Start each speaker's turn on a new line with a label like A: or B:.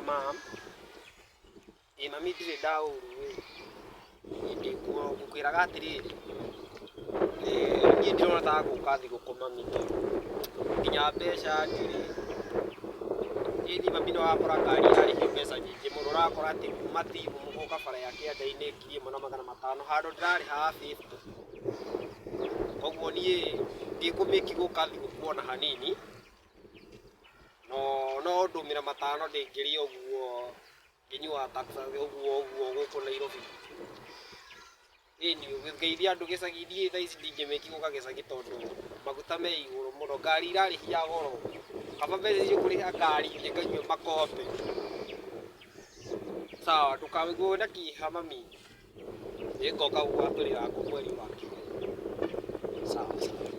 A: Mum. Ĩ mami ndirĩ ndaũru ĩ, niĩ ndĩkuo ngũkwĩraga atĩrĩrĩ, niĩ ndirona ta ngũka thigũkũ mami tondũ nginya mbeca ndirĩ. Ĩni mami nĩ ũrakora ngari ĩrarĩhio mbeca nyingĩ mũno, ũrakora atĩ kuma Timu gũka bara ya kĩanda-inĩ 1500 handũ ndĩrarĩhaga 50. Koguo niĩ ndikũmĩki gũka thigũkũ ona hanini, no no ndũmĩra 500 ndĩngĩrĩa ũguo ngĩnyuaga taxi ũguo ũguo gũkũ Nairobi. Ĩni ngeithia andũ gĩcagi, niĩ thaa ici ndingĩmĩki gũka gĩcagi tondũ maguta me igũrũ mũno, ngari irarĩhia goro, kaba mbeca icio ngũrĩha ngari thiĩ nganyue makombe. Sawa ndũkaigue wĩna kĩeha mami, nĩngoka gũgwatũrĩra ngũ mweri wakinya. Sawa sawa.